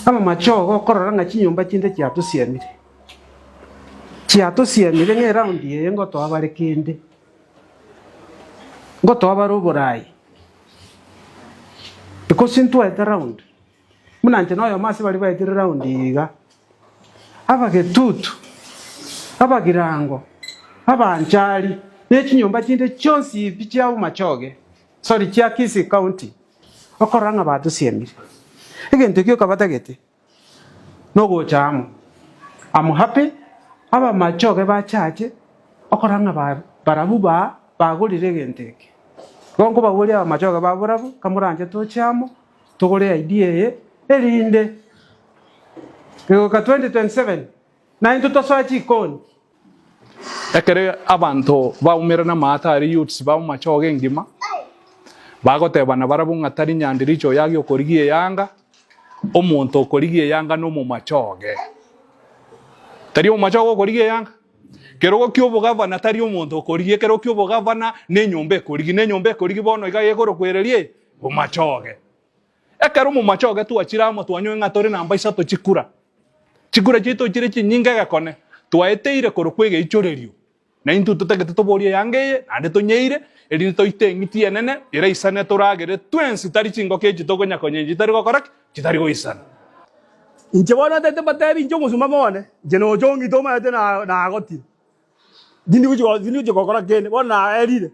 Amamache ogo okorora ng'a chinyomba chinde chiatosiemire, chiatosiemire ng'a eround eye ngotoa bare kende, ngotoa bare oborai, because ntwaete round, buna inche noyomo ase baria baetire round eye iga, abagetutu, abagirango, abanchari, ne chinyomba chinde chionsi pi chia bomachoge, sorry chia Kisii county. Okorora ng'a batosiemire. Egento ekio okabatagete nogocha amo. I'm happy abamachoge bachache okorora ng'a ba barabwo ba bagorire egento eke. Igo nkobaboria abamachoge ba barabwo kamoranche toche amo togore idea eye erinde goika 2027 naintwe tosoe chikoni. Ekero abanto baumerana amato aria youths ba omachoge engima, bagotebana barabwo ng'a tari nyandiricha oyo agia okorigia eyanga, omonto okorigia eyanga na omomachoge. Tari omomachoge okorigia eyanga? Kerogo kia obogavana tari omonto okorigia, ekerogo kia obogavana na enyomba ekorigia, na enyomba ekorigia bono iga gekorokwa ereria eye, bomachoge. Ekero omomachoge twachire amo twanyoe ng'a tore namba isato chikura, Chikura chiaito chire chinyinge egekone, twaeteire korokwa egeichorerio, na intwe totagete toborie eyanga eye, naende tonyeire, erinde toite eng'iti enene eraisane toragere twensi, tari chingoko echi tokonya konyenyia chitari gokora ki? Chitari goisana. Inche bono ntagete mbatebi inche omosomba one, inche nocha ong'ite omanyete nagotire, tindi gochia gokora kende, bono naerire.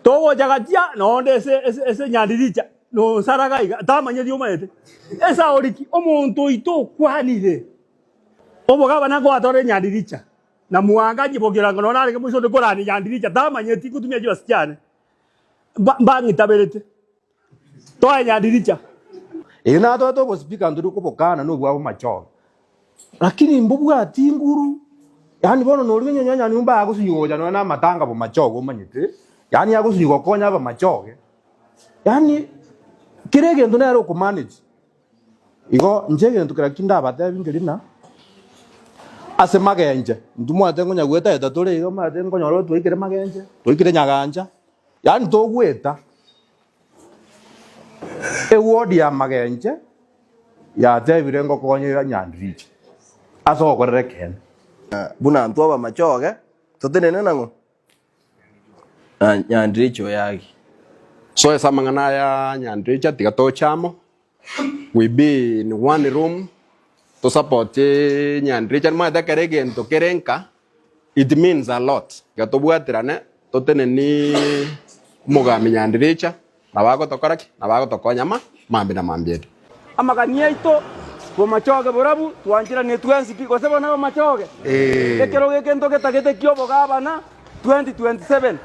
Togocha gatia noonde ase ase ase nyandiricha nosaraga iga tamanyeti omanyete esauri ki omonto oito okwanire omogabana nkoatore nyandiricha na mwanga nyibokeranga nonya narenge moiso onde korania nyandiricha tamanyeti ngotumia chibesa chiane mba mbang'itaberete toe nyandiricha. Erio natoete obosipika ntori kobokana nobwabo machoge. Lakini mbobwati nguru, yaani bono noria onye onye nyomba agosunywa gocha nonya na amatanga bomachoge omanyete, yaani agosunywa gokonya abamachoge, yaani kera egento nere okomanage. Igo inche egento kera ki ndabatebi nkeri ng'a, ase magenche, intwe mwate nkonya goetaeta tore iga omanyete nkonyora twaikire magenche, twaikire nyagancha, yaani togoeta. Eward ya magenche yatebire ngokonyera Nyandiricha ase ogokorera ekeene. Buna intwe abamachoge totenene nang'o? Na Nyandiricha oyagi. So ase amang'ana aya Nyandiricha tiga toche amo, we be in one room, to support Nyandiricha nimanyete ekero egento kere nka It means a lot. Iga tobwaterane toteneni omogambi Nyandiricha nabo agotokora ki? Nabo agotokonya ma mambia na mambia ere. Amagani aito bomachoge borabu twancheranie twensi pi gose bono abamachoge? Ekerogo eke ntogetagete ki'obogabana 2027.